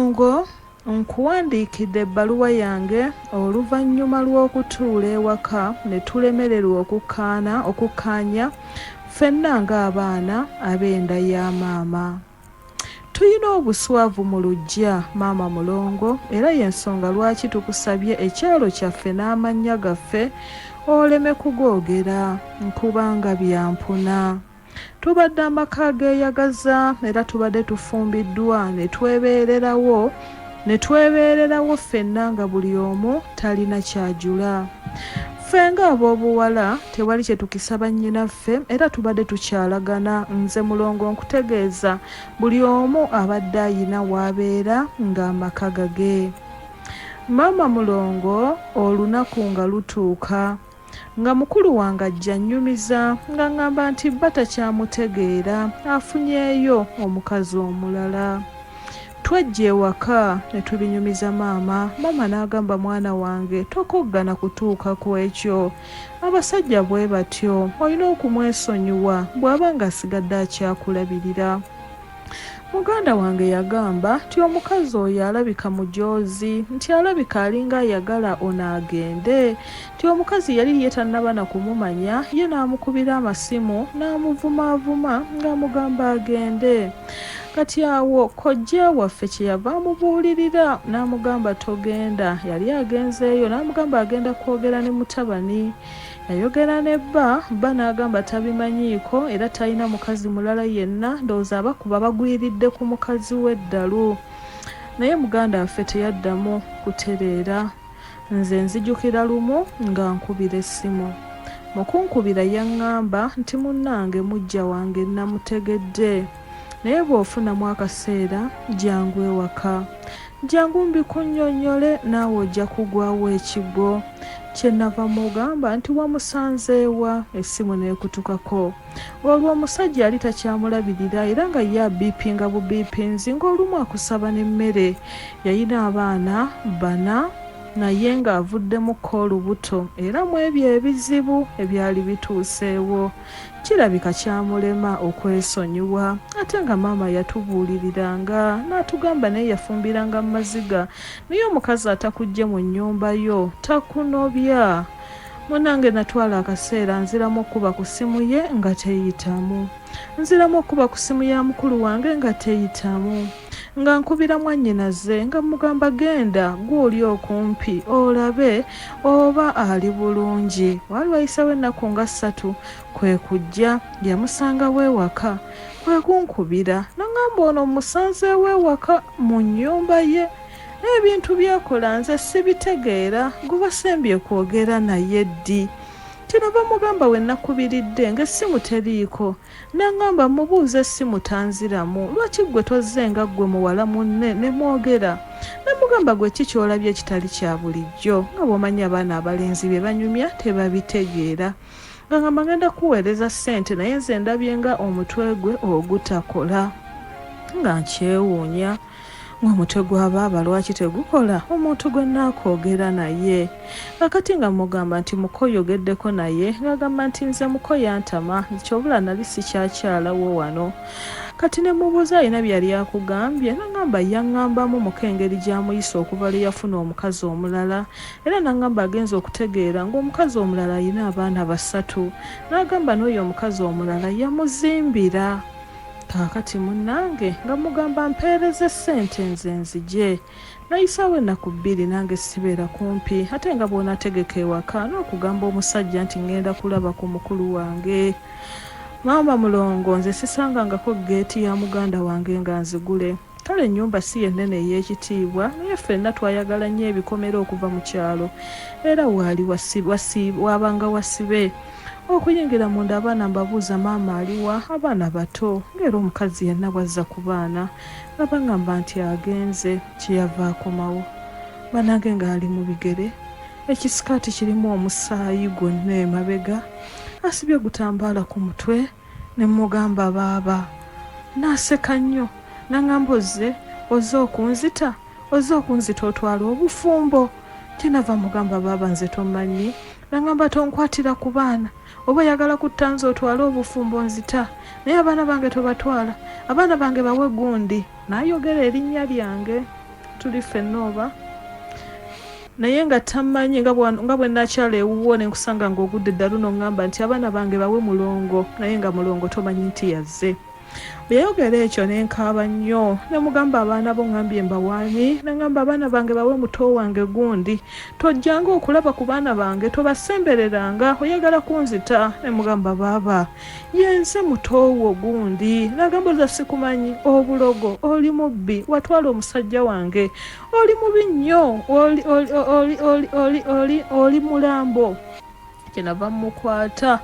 Mulongo nkuwandiikidde ebbaluwa yange oluvannyuma lw'okutuula ewaka ne tulemererwa okukkaana okukkaanya ffenna ng'abaana ab'enda ya maama. Tuyina obuswavu mu luggya maama Mulongo era y'ensonga lwaki tukusabye ekyalo kyaffe n'amannya gaffe oleme kugoogera kubanga bya mpuna. Tubadde amaka ageeyagaza era tubadde tufumbiddwa ne twebeererawo ne twebeererawo ffenna nga buli omu talina ky'ajula. Ffe ng'ab'obuwala tewali kye tukisa bannyinaffe era tubadde tukyalagana. Nze Mulongo nkutegeeza buli omu abadde ayina w'abeera ng'amaka gage. Maama Mulongo olunaku nga lutuuka Nga mukulu wange ajja annyumiza ng'aŋŋamba nti bba takyamutegeera afunyeeyo omukazi omulala. Twajja ewaka ne tubinyumiza maama, maama n'agamba mwana wange tokoggana kutuuka ku ekyo. Abasajja bwe batyo olina okumwesonyiwa bw'aba ng'asigadde akyakulabirira. Muganda wange yagamba nti omukazi oyo alabika mujoozi, nti alabika alinga ayagala ono agende, nti omukazi yali ye tannaba na kumumanya ye n'amukubira amasimu n'amuvumaavuma ng'amugamba agende. Kati awo kojja waffe kye yava amubuulirira n'amugamba togenda, yali agenzeeyo n'amugamba agenda kwogera ne mutabani. Yayogera ne bba, bba n'agamba tabimanyiiko era talina mukazi mulala yenna, ndowooza abakuba bagwiridde ku mukazi we ddalu. Naye muganda waffe teyaddamu kutereera. Nze nzijukira lumu ng'ankubira essimu. Mu kunkubira yaŋŋamba nti munnange muggya wange nnamutegedde naye bw'ofunamu akaseera jjangu ewaka. Jjangu mbikunnyonnyole naawe ojja kugwawo ekigwo. Kye nnava mmugamba nti wamusanze wa? Essimu n'ekutukako. Olwo omusajja yali takyamulabirira era nga ye abiipinga bubiipinzi ng'olumu akusaba n'emmere. Yalina abaana bana naye ng'avuddemukko olubuto era mw'ebyo ebizibu ebyali bituuseewo. Kirabika kyamulema okwesonyiwa ate nga maama yatubuuliriranga n'atugamba naye yafumbiranga mu maziga naye omukazi atakuggye mu nnyumba yo takunobya. Munnange natwala akaseera nziramu okukuba ku ssimu ye nga teyitamu. Nziramu okukuba ku ssimu ya mukulu wange nga teyitamu. Nga nkubira mwannyinaze nga mmugamba genda ggwe oli okumpi olabe oba ali bulungi. Waali wayiseewo ennaku nga ssatu kwe kujja yamusangawo ewaka kwe kunkubira n'aŋŋamba ono mmusanzeewo ewaka mu nnyumba ye n'ebintu by'akola nze sibitegeera gwe wasembye kwogera naye ddi? Kyenava mugamba we nakubiridde ng'essimu teriiko Nangamba mmubuuza essimu tanziramu lwaki ggwe tozze nga ggwe muwala munne ne mwogera? Namugamba gwe ki ky'olabye ekitali kya bulijjo nga bw'omanyi abaana abalenzi bye banyumya tebabitegeera. Ng'angamba ngenda kukuweereza ssente naye nze ndabye nga omutwe gwe ogutakola. Nga nkyewuunya. Ng'omutwe gwa baaba lwaki tegukola omuntu gwe nnaakoogera naye? Kaakati nga mmugamba nti muko oyogeddeko naye? Ng'agamba nti nze muko yantama nti ky'obula nali sikyakyala wo wano. Kati ne mmubuuza alina bye yali akugambye? N'aŋŋamba yaŋŋambamu muko engeri gy'amuyisa okuva lwe yafuna omukazi omulala era n'aŋŋamba agenze okutegeera ng'omukazi omulala alina abaana basatu. N'agamba n'oyo omukazi omulala yamuzimbira. Kaakati munnange nga mugamba mpeereze ssente nze nzije. Nayisaawo ennaku bbiri nange sibeera kumpi ate nga bw'onategeka ewaka n'okugamba omusajja nti ŋŋenda kulaba ku mukulu wange. Maama Mulongo nze sisangangako ggeeti ya muganda wange nga nzigule. Kale ennyumba si ye nnene ey'ekitiibwa naye ffenna twayagala nnyo ebikomera okuva mu kyalo era waali wabanga wasibe. Okuyingira munda abaana mbabuuza maama aliwa? Abaana bato ng'era omukazi yenna bw'azza ku baana nga bangamba nti agenze kye yava akomawo bannange ng'ali mu bigere ekisikaati kirimu omusaayi gwonna emabega asibye ogutambaala ku mutwe ne mmugamba baaba n'aseka nnyo n'angamba ozze ozze okunzita ozze okunzita otwale obufumbo kyenava mugamba baaba nze tomannyi Nangamba tonkwatira ku baana oba oyagala kutta nze otwale obufumbo nzita naye abaana bange tobatwala abaana bange bawe gundi nayogera erinnya lyange. Tuli ffenna oba? Naye nga tammanyi nga bwe nakyala ewuwo ne nkusanga ng'ogudde eddalu n'oŋŋamba nti abaana bange bawe Mulongo naye nga Mulongo tomanyi nti yazze. Bwe yayogera ekyo ne nkaaba nnyo ne mugamba abaana bo ŋŋambye mbawe ani? N'aŋŋamba abaana bange bawe muto wange gundi. Tojjanga okulaba ku baana bange tobasembereranga oyagala kunzita. Ne mugamba baaba yenze muto wo gundi. N'agamba oza sikumanyi obulogo oli mubbi watwala omusajja wange oli mubi nnyo oli oli oli oli oli oli oli mulambo kyenava mukwata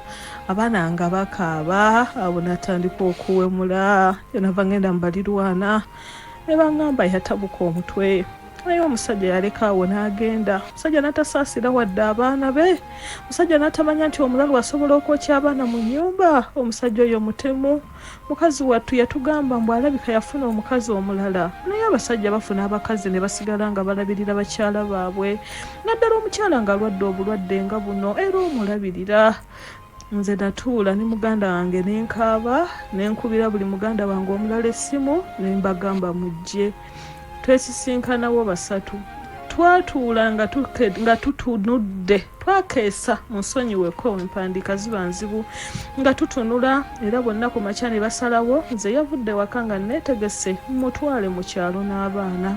abaana nga bakaaba abo natandika okuwemula kyenava ngenda mubalirwana ne bangamba yatabuka omutwe naye omusajja yaleka awo n'agenda omusajja n'atasaasira wadde abaana be omusajja n'atamanya nti omulalu asobola okwokya abaana mu nnyumba omusajja oyo mutemu Mukazi wattu yatugamba mbu alabika yafuna omukazi omulala naye abasajja bafuna abakazi ne basigala nga balabirira bakyala baabwe naddala omukyala ng'alwadde obulwadde nga buno era omulabirira. Nze natuula ne muganda wange ne nkaaba ne nkubira buli muganda wange omulala essimu ne mbagamba mujje. Twesisinkanawo basatu. Twatuula nga tutunudde, twakeesa, munsonyiweko empandiika ziba nzibu, nga tutunula era bonna ku makya ne basalawo nze yavudde ewaka nga nneetegese mmutwale mu kyalo n'abaana.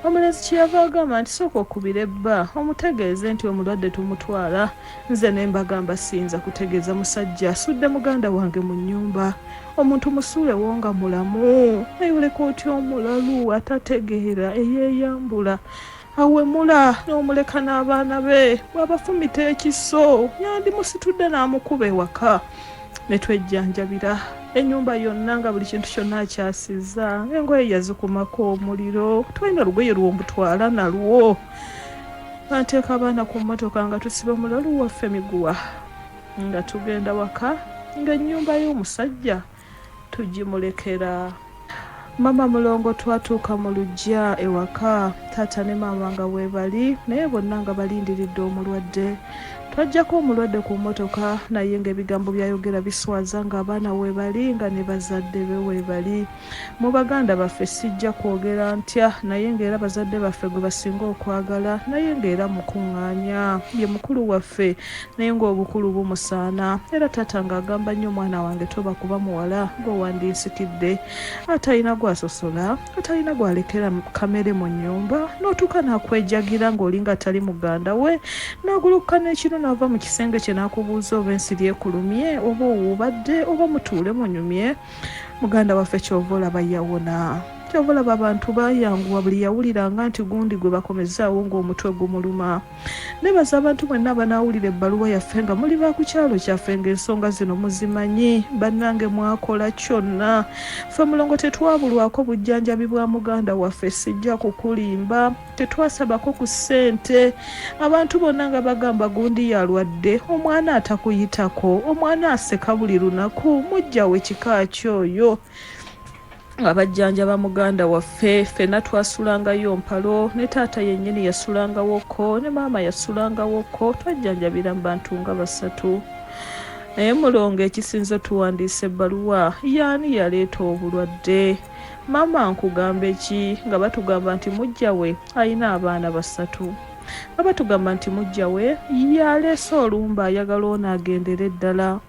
Omulenzi kye yava agamba nti sooka okubire bba omutegeeze nti omulwadde tumutwala. Nze ne mbagamba siyinza kutegeeza musajja asudde muganda wange mu nnyumba. Omuntu musuulewo nga mulamu naye oleka otya omulalu atategeera eyeeyambula awemula n'omuleka n'abaana be bw'abafumita ekiso yandimusitudde n'amukuba ewaka ne twejjanjabira ennyumba yonna nga buli kintu kyonna akyasizza engoye yazikumako omuliro twalina olugoye lw'omutwala nalwo banteeka abaana ku mmotoka nga tusiba mulalu waffe miguwa Nga tugenda waka ng'ennyumba y'omusajja tugimulekera. Maama Mulongo twatuuka mu luggya ewaka taata ne maama nga weebali naye bonna nga balindiridde omulwadde. Twaggyako omulwadde ku mmotoka naye ng'ebigambo by'ayogera biswaza ng'abaana weebali nga ne bazadde be weebali. Mu baganda baffe sijja kwogera ntya naye ng'era bazadde baffe gwe basinga okwagala naye ng'era mukuŋŋaanya ye mukulu waffe naye ng'obukulu bumusaana era taata ng'agamba nnyo mwana wange toba kuba muwala gw'owandinsikidde atalina gw'asosola atalina gw'alekera kamere mu nnyumba n'otuuka n'akwejagira ng'olinga atali muganda we n'agulukuka n'ekiro n'ava mu kisenge kye n'akubuuza oba ensiri ekulumye oba owuubadde oba mutuule munyumye. Muganda waffe kyova olaba yawona. Kyova olaba abantu bayanguwa buli yawuliranga nti gundi gwe bakomezaawo ng'omutwe gumuluma. Nebaza abantu mwenna abanaawulira ebbaluwa yaffe nga muli ba ku kyalo kyaffe ng'ensonga zino muzimanyi. Bannange mwakola kyonna. Ffe Mulongo tetwabulwako bujjanjabi bwa muganda waffe sijja kukulimba. Tetwasabako ku ssente. Abantu bonna nga bagamba gundi yalwadde, omwana atakuyitako, omwana aseka buli lunaku, mujja we kika ki oyo? Nga bajjanjaba muganda waffe, ffenna twasulangayo mpalo, ne taata yennyini yasulangawoko, ne maama yasulangawoko, twajjanjabira mu bantu nga basatu. Naye Mulongo ekisinze otuwandiisa ebbaluwa, y'ani yaleeta obulwadde? Maama nkugambe ki nga batugamba nti mujja we alina abaana basatu. Nga batugamba nti mujja we yaleese olumbe ayagala ono agendere ddala.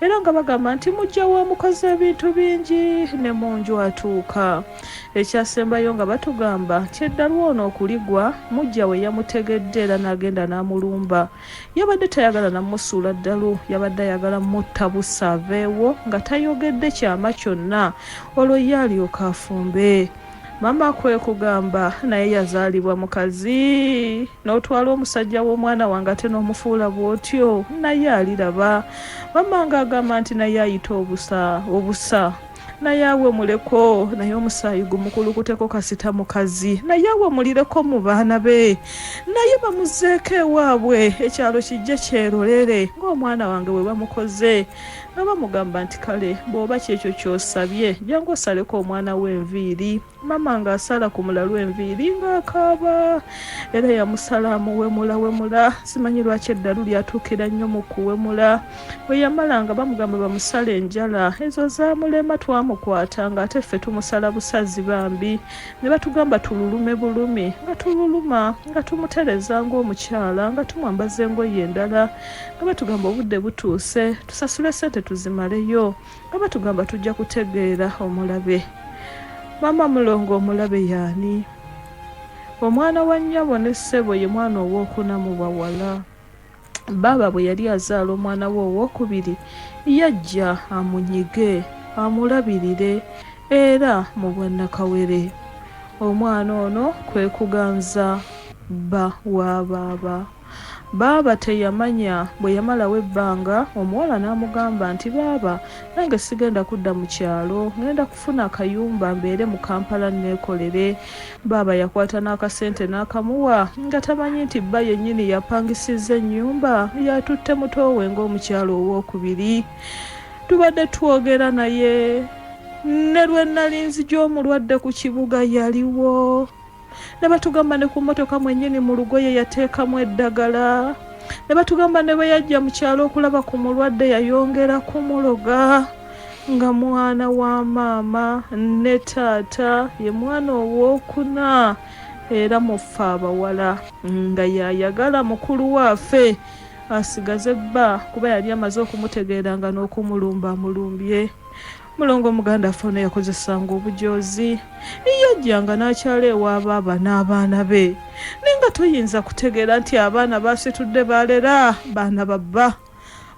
Era nga bagamba nti mujja we amukoze ebintu bingi ne mu nju atuuka. Ekyasembayo nga batugamba nti eddalu ono okuligwa mujja we yamutegedde era n'agenda n'amulumba. Yabadde tayagala na musuula ddalu, yabadde ayagala mutta bussa aveewo nga tayogedde kyama kyonna olwo ye alyoke afumbe. Maama kwe kugamba naye yazaalibwa mukazi n'otwala omusajja w'omwana wange ate n'omufuula bw'otyo naye aliraba. Maama ng'agamba nti naye ayita obusa obusa. Naye awemuleko naye omusaayi gumukulukuteko kasita mukazi naye awemulireko mu baana be naye bamuzeeko ewaabwe ekyalo kijje kyerolere ng'omwana wange bwe bamukoze nga bamugamba nti kale bw'oba kyekyo ky'osabye jangu osaleko omwana wo enviiri. Maama ng'asala ku mulalu enviiri ng'akaaba era yamusala amuwemula wemula simanyi lwaki eddalu lyatuukira nnyo mu kuwemula. Bwe yamala nga bamugamba bamusale enjala ezo zaamulema twamukwata ng'ate ffe tumusala busazi bambi ne batugamba tululume bulumi nga tululuma nga tumutereza ng'omukyala nga tumwambaza engoye endala nga batugamba obudde butuuse tusasule ssente tuzimaleyo. Nga batugamba tujja kutegeera omulabe. Maama Mulongo omulabe y'ani? Omwana wa nnyabo ne ssebo ye mwana ow'okuna mu bawala. Baaba bwe yali azaala omwana we ow'okubiri yajja amunyige, amulabirire era mu bwannakawere. Omwana ono kwe kuganza bba wa baaba. Baaba teyamanya. Bwe yamalawo ebbanga, omuwala n'amugamba nti, Baaba, nange sigenda kudda mu kyalo. Ŋŋenda kufuna akayumba mbeere mu Kampala nneekolere. Baaba yakwata n'akasente n'akamuwa nga tamanyi nti bba yennyini y'apangisizza ennyumba y'atutte muto we ng'omukyala owookubiri. Tubadde twogera naye ne lwe nnali nzija omulwadde ku kibuga yaliwo. Ne batugamba ne ku mmotoka mwennyini mu lugoye yateekamu eddagala. Ne batugamba ne bwe yajja mu kyalo okulaba ku mulwadde yayongera kumuloga nga mwana wa maama ne taata ye mwana ow'okuna era mu ffe abawala nga y'ayagala mukulu we afe asigaze bba kuba yali amaze okumutegeera nga n'okumulumba amulumbye. Mulongo muganda waffe ono yakozesanga obujoozi, yajjanga n'akyala ewa baaba n'abaana be naye nga toyinza kutegeera nti abaana baasitudde baalera baana ba bba.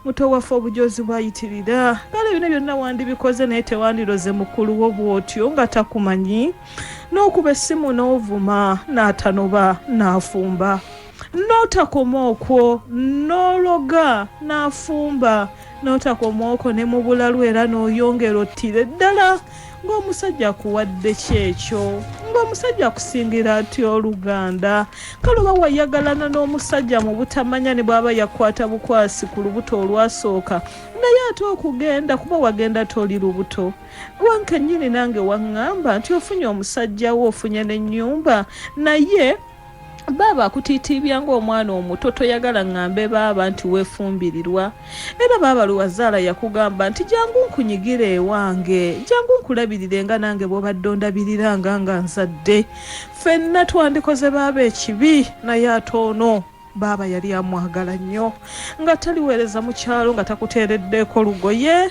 Muto waffe obujoozi bwayitirira. Kale bino byonna wandibikoze naye tewandiroze mukulu wo bw'otyo nga takumanyi. N'okuba essimu n'ovuma n'atanoba n'afumba. N'otakoma okwo n'ologa n'afumba. N'otakoma okwo ne mu bulalu era n'oyongera ottira eddala ng'omusajja akuwadde ki ekyo? Ng'omusajja akusingira atya oluganda? Kale oba wayagalana n'omusajja mu butamanya ne bw'aba yakukwata bukwasi ku lubuto olwasooka naye ate okugenda kuba wagenda toli lubuto. Wankennyini nange waŋŋamba nti ofunye omusajja wo ofunye n'ennyumba naye Baaba akutiitiibya ng'omwana omuto toyagala ŋŋambe baaba nti weefumbirirwa. Era baaba lwe wazaala yakugamba nti jangu nkunyigire ewange, jangu nkulabirire nga nange bw'obadde ondabirira nga nga nzadde. Ffenna twandikoze baaba ekibi naye ate ono baaba yali amwagala nnyo nga taliweereza mu kyalo nga takuteereddeeko lugoye.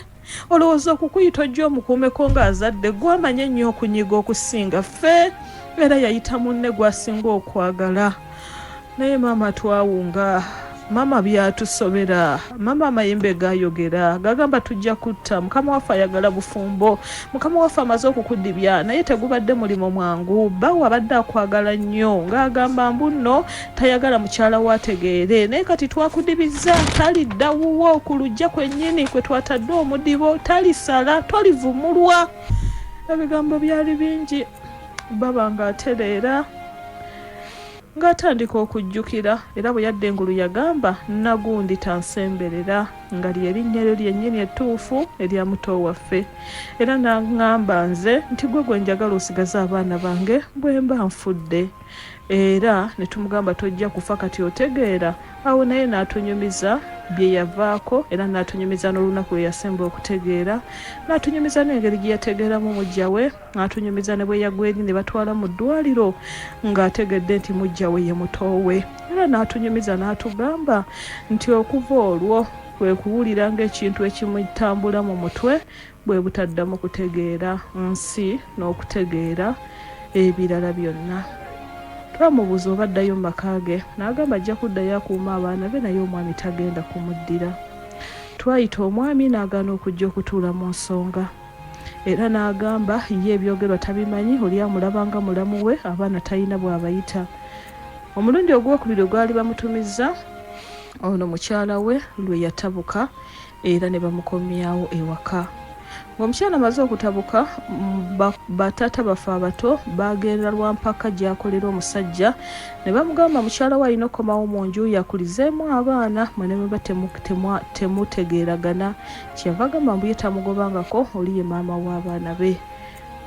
Olowooza okukuyita ojje omukuumeko ng'azadde gwe amanyi ennyo okunyiga okusinga ffe? Era yayita munne gw'asinga okwagala. Naye maama twawunga. Maama byatusobera. Maama amayembe gayogera. Gagamba tujja kutta. Mukama waffe ayagala bufumbo. Mukama waffe amaze okukudibya naye tegubadde mulimo mwangu. Bbawo abadde akwagala nnyo ng'agamba mbu nno tayagala mukyala we ategeere naye kati twakudibizza talidda wuwo ku luggya kwennyini kwe twatadde omudibo talisala tolivumulwa. Ebigambo byali bingi baba ng'atereera ng'atandika okujjukira era bwe yadda engulu yagamba Nagundi tansemberera nga lye linnya eryo lyennyini ettuufu erya muto waffe era n'angamba nze nti gwe gwe njagala osigaze abaana bange bwe mba nfudde. Era ne tumugamba tojja kufa kati otegeera, awo naye n'atunyumiza bye yavaako era n'atunyumiza n'olunaku lwe yasemba okutegeera, n'atunyumiza n'engeri gye yategeeramu muggya we, n'atunyumiza ne bwe yagwa eri ne batwala mu ddwaliro ng'ategedde nti muggya we ye muto we. Era n'atunyumiza n'atugamba nti okuva olwo kwe kuwulira ng'ekintu ekimutambula mu mutwe bwe butaddamu kutegeera nsi n'okutegeera ebirala byonna. Twamubuuza oba addayo mu maka ge n'agamba ajja kuddayo akuume abaana be naye omwami tagenda kumuddira. Twayita omwami n'agaana okujja okutuula mu nsonga era n'agamba ye ebyogerwa tabimanyi oli amulaba nga mulamu we abaana talina bw'abayita. Omulundi ogwokubiri lwe baali bamutumizza ono mukyala we lwe yatabuka era ne bamukomyawo ewaka. Ng'omukyala amaze okutabuka, bataata baffe abato baagenda lwampaka gy'akolera omusajja ne bamugamba mukyala we alina okukomawo mu nju ye akulizeemu abaana mwe ne muba temutegeeragana. Kyeyava agamba mbu ye tamugobangako oli ye maama w'abaana be.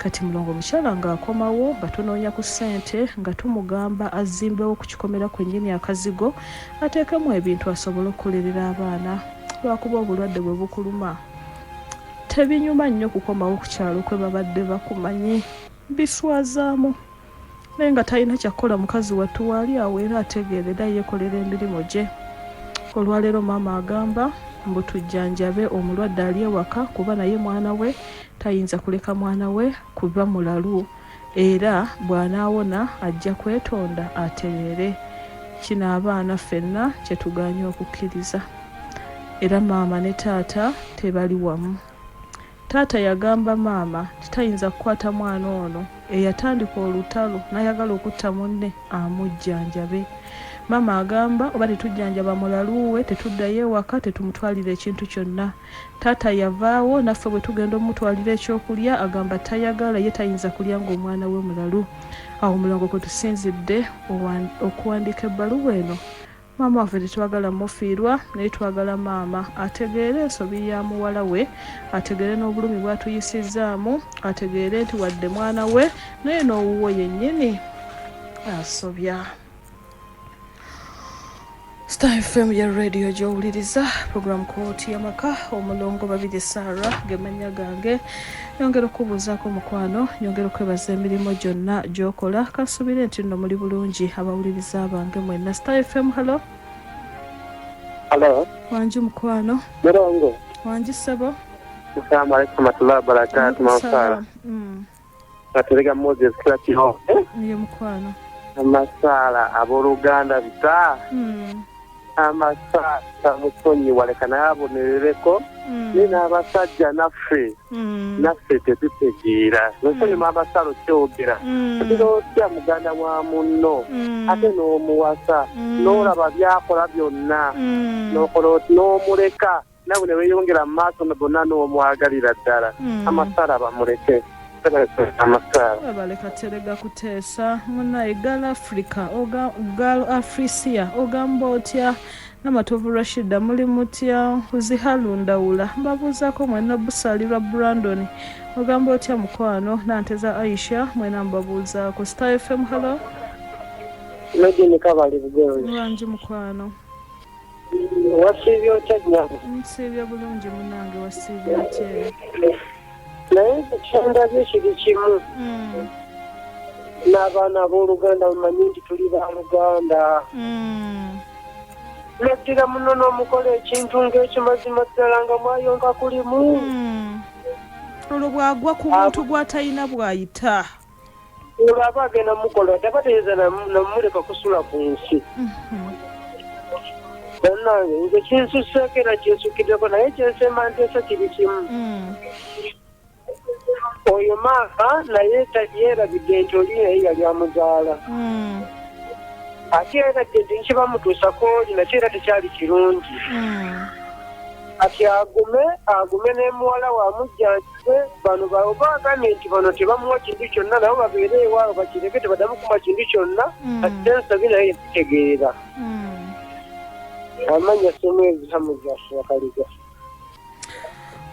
Kati mulongo omukyala ng'akomawo nga tunoonya ku ssente nga tumugamba azimbewo ku kikomera kwennyini akazigo ateekemu ebintu asobole okukolerera abaana lwakuba obulwadde bwe bukuluma tebinyuma nnyo kukomawo ku kyalo kwe babadde bakumanyi biswazaamu naye nga talina kyakukola mukazi wattu waali awo era ategeera era yeekolera emirimu gye. Olwaleero maama agamba mbu tujjanjabe omulwadde ali ewaka kuba naye mwana we tayinza kuleka mwana we kuba mulalu era bw'anaawona ajja kwetonda atereere. Kino abaana ffenna kye tugaanye okukkiriza era maama ne taata tebali wamu. Taata yagamba maama nti tayinza kukwata mwana ono eyatandika olutalo n'ayagala okutta munne amujjanjabe. Maama agamba oba tetujjanjaba mulalu we tetuddayo ewaka tetumutwalira ekintu kyonna. Taata yavaawo naffe bwe tugenda omutwalira ekyokulya agamba tayagala ye tayinza kulya ng'omwana we mulalu. Awo Mulongo kwe tusinzidde okuwandiika ebbaluwa eno. Maama waffe tetwagala mufiirwa naye twagala maama ategeere ensobi ya muwala we, ategeere n'obulumi bw'atuyisizzaamu, ategeere nti wadde mwana we naye n'owuwo yennyini asobya. Star FM ya radio gy'owuliriza program kooti y'amaka omulongo Babirye Sarah ge mannya gange. Nyongera okukubuuzaako mukwano, nyongera okwebaza emirimu gyonna gy'okola. Kansuubire nti nno muli bulungi abawuliriza bange mwenna. Star FM, hello. Hello. Wangi mukwano. Mulongo. Wangi ssebo. Assalamu alaikum warahmatullahi wabarakatuh. Mansara. Katerega Moses Kira Ye mukwano. Amasaala abooluganda bita. Amasaala tamusonyiwa leka naye abonerereko. Naye n'abasajja naffe naffe tetutegeera. Nsonyiwa amasaala okyogera. Otera otya muganda wa munno ate n'omuwasa n'olaba by'akola byonna n'okola oti n'omuleka nawe ne weeyongera mu maaso bonna n'omwagalira ddala. Amasaala bamuleke. Amasaala. Webale Katerega kuteesa munaye Gal Africa oga Gal Africia ogamba otya Namatovu Rashida muli mutya Zihalu Ndawula mbabuuzaako mwena Busalirwa Brandon ogamba otya mukwano Nanteza Aisha mwena mbabuuzaako Star FM hello. Medini Kabali Bugonzi. Wangi mukwano. Wasiibye otya nnyabo? Nsiibye bulungi munange wasiibye otya? Naye kyendabye kiri kimu n'abaana abooluganda bamanyi nti tuli baluganda. Noddira muno n'omukola ekintu ng'ekyo mazima ddala nga mwayonka kulimu. Olwo bw'agwa ku muntu gw'atalina bw'ayita. Olwo aba agenda mukola taba tayinza namuleka kusula ku nsi. Bannange nze kinsusseeko era kinsukiddeko naye kyensemba nteesa kiri kimu. Oyo maama naye yeerabidde nti oli naye yali amuzaala. Ate yeerabidde nti nkibamutuusa kwoli nakyo era tekyali kirungi. Kati agume agume ne muwala we amujjanjabe bano oba agambye nti bano tebamuwa kintu kyonna nabo babeere ewaabwe bakireke tebaddamu kumuwa kintu kyonna kati ensobi naye yakitegeera. Amannya Ssemwezi Hamza Wakaliga.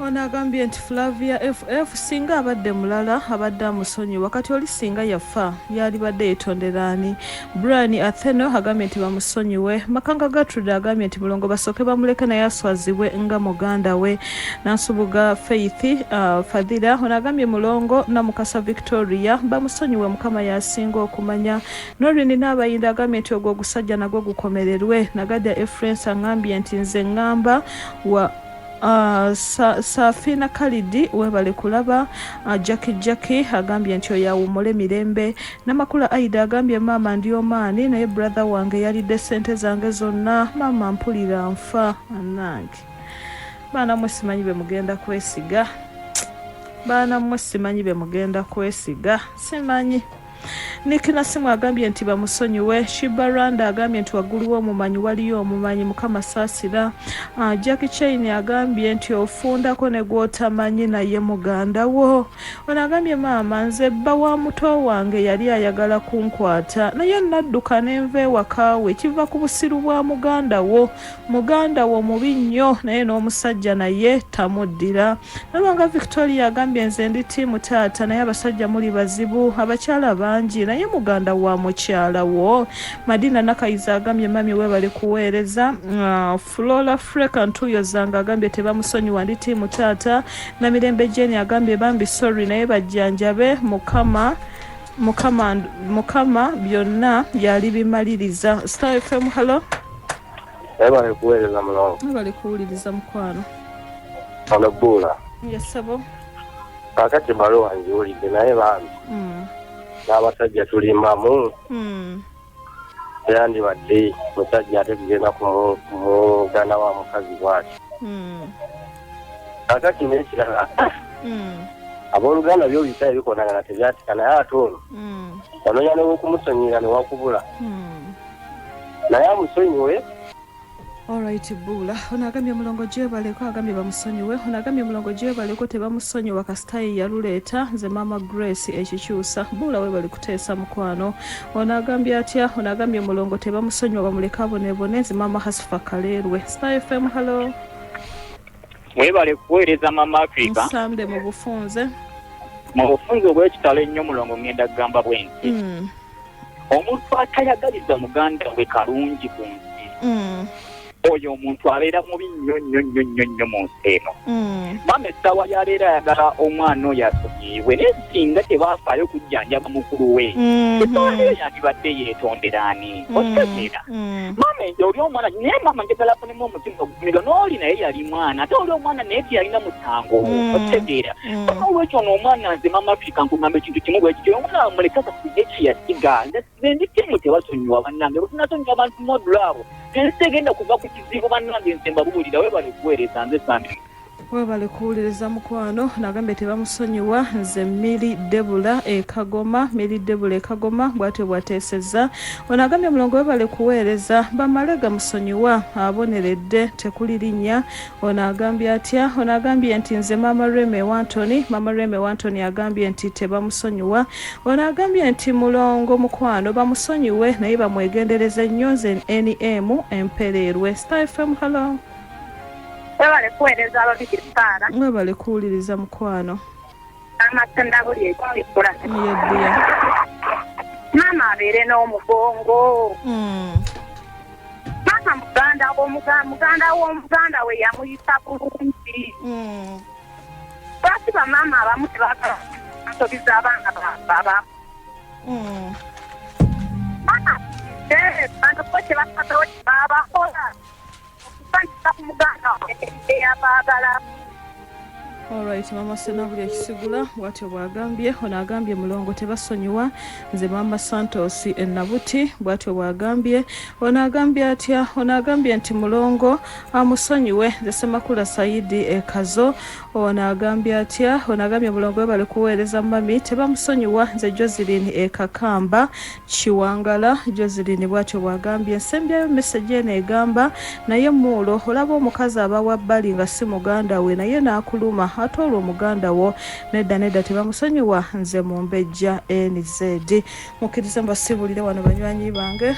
Ono agambye nti Flavia FF singa abadde mulala abadde amusonyiwa kati oli singa yafa yalibadde yetondera ani. Brian Atheno agambye nti bamusonyiwe. Makanga Gertrude agambye nti Mulongo basooke bamuleke naye aswazibwe nga muganda we. Nansubuga Faith Fadhila ono agambye Mulongo Namukasa Victoria bamusonyiwe Mukama y'asinga okumanya. Noreen Naabayinda agambye nti ogwo ogusajja nagwo gukomererwe. Nagadya Efrensa angambye nti nze ngamba wa Safina Khalidi webale kulaba. Jackie Jackie agambye nti oyo awummule mirembe. Namakula Aida agambye maama ndi Omaani naye brother wange yalidde ssente zange zonna maama mpulira nfa. Anange baana mwe simanyi be mugenda kwesiga, baana mwe simanyi be mugenda kwesiga, simanyi. Nick Nasimu agambye nti bamusonyiwe. Shiba Rwanda agambye nti waggulu w'omumanyi waliyo omumanyi, Mukama saasira. Jackie Chain agambye nti ofundako ne gw'otamanyi naye muganda wo. Ono agambye maama nze bba wa muto wange yali ayagala kunkwata naye nadduka ne nva ewaka we, kiva ku busiru bwa muganda wo. Muganda wo mubi nnyo naye n'omusajja naye tamuddira. Nalwanga Victoria agambye nze ndi tiimu taata naye abasajja muli bazibu, abakyala bangi naye muganda wa mukyala wo. Madina Nakayiza agambye mami webale kuweereza. Flora Freka Ntuyo Zanga agambye tebamusonyiwa ndi tiimu taata. Namirembe Jane agambye bambi sorry naye bajjanjabe mukama mukama mukama byonna yalibimaliriza. Star FM, hello. Webale kuweereza mulongo. Webale kuwuliriza mukwano. Ono Bbuula. Yes sebo. Kaakati ebbaluwa ngiwulidde naye bambi n'abasajja tulimbamu. Teyandibadde musajja ate kugenda ku muganda wa mukazi bw'atyo. Kaakati n'ekirala abooluganda byo bisaye bikonagana tebyatika naye ate ono onoonya n'okumusonyiyira ne wakubula. Naye amusonyiwe. Alright Bbuula. Ono agambye Mulongo gyebaleko agambye bamusonyiwe. Ono agambye Mulongo gyebaleko tebamusonyiwa kasita ye yaluleeta. Nze Maama Grace ekikyusa. Bbuula webale kuteesa mukwano. Ono agambye atya? Ono agambye Mulongo tebamusonyiwa bamuleke abonebone. Nze Maama Hasifa Kaleerwe. Star FM, hello. Mwebale kuweereza Mama Africa. Nsambe mu bufunze. Mu bufunze obw'ekitalo ennyo Mulongo ngenda kugamba bwenti. Omuntu atayagaliza muganda we kalungi ku nsi oyo omuntu abeera mubi nnyo nnyo nnyo nnyo nnyo mu nsi eno. Maama essaawa yaleero ayagala omwana oyo asonyiibwe naye singa tebaafaayo kujjanjaba mukulu we essaawa leero yandibadde yeetondera ani okitegeera. Maama enje oli omwana naye maama njagala afunemu omutima ogumirwa n'oli naye yali mwana ate oli omwana naye teyalina musango okitegeera. Olwekyo ono omwana nze Mama Africa nkugamba ekintu kimu bwe kityo omwana bamuleke asasige kye yasiga. Nze ndi ttiimu tebasonyiwa bannange bwe tunasonyiwa abantu modula abo ensi tegenda kuva ku kizibu bannange nze mbabuulira webale kuweereza nze Sandra. Webale kuwuliriza mukwano. Nagambye tebamusonyiwa nze Milly Debula e Kagoma. Milly Debula e Kagoma bwatyo bwateesezza. Ono agambye Mulongo webale kuweereza bamale gamusonyiwa aboneredde tekuli linnya. Ono agambye atya? Ono agambye nti nze Maama Rema ewa Antony. Maama Rema ewa Antony agambye nti tebamusonyiwa. Ono agambye nti Mulongo mukwano bamusonyiwe naye bamwegendereze nnyo nze NM empereerwe. Star FM, hello. Webale kuweereza ababiri Saara. Webale kuwuliriza mukwano. Amatenda buli ekikula. Yeddiya. Maama abeere n'omugongo. Maama muganda muganda w'omuganda we yamuyisa bulungi. Lwaki bamaama abamu tebaagala nsobi z'abaana baabwe? Maama bantu bo kye basazeewo kye baabakola okusanyusa ku muganda waabwe eyabaagala. Alright, Mama Senabuli ekisigula bwatyo bwagambye. Ono agambye Mulongo tebasonyiwa nze Mama Santos enabuti bwatyo bwagambye. Ono agambye atya? Ono agambye nti Mulongo amusonyiwe nze Semakula Saidi ekazo. Ono agambye atya? Ono agambye Mulongo webale kuweereza mami tebamusonyiwa nze Joseline ekakamba Kiwangala. Joseline bwatyo bwagambye. Nsembyayo message eno egamba naye Muulo olaba omukazi aba wa bbali nga si muganda we naye n'akuluma ate olwo muganda wo nedda nedda tebamusonyiwa nze Mumbejja NZ. Mukkirize mbasiibulire wano banywanyi bange.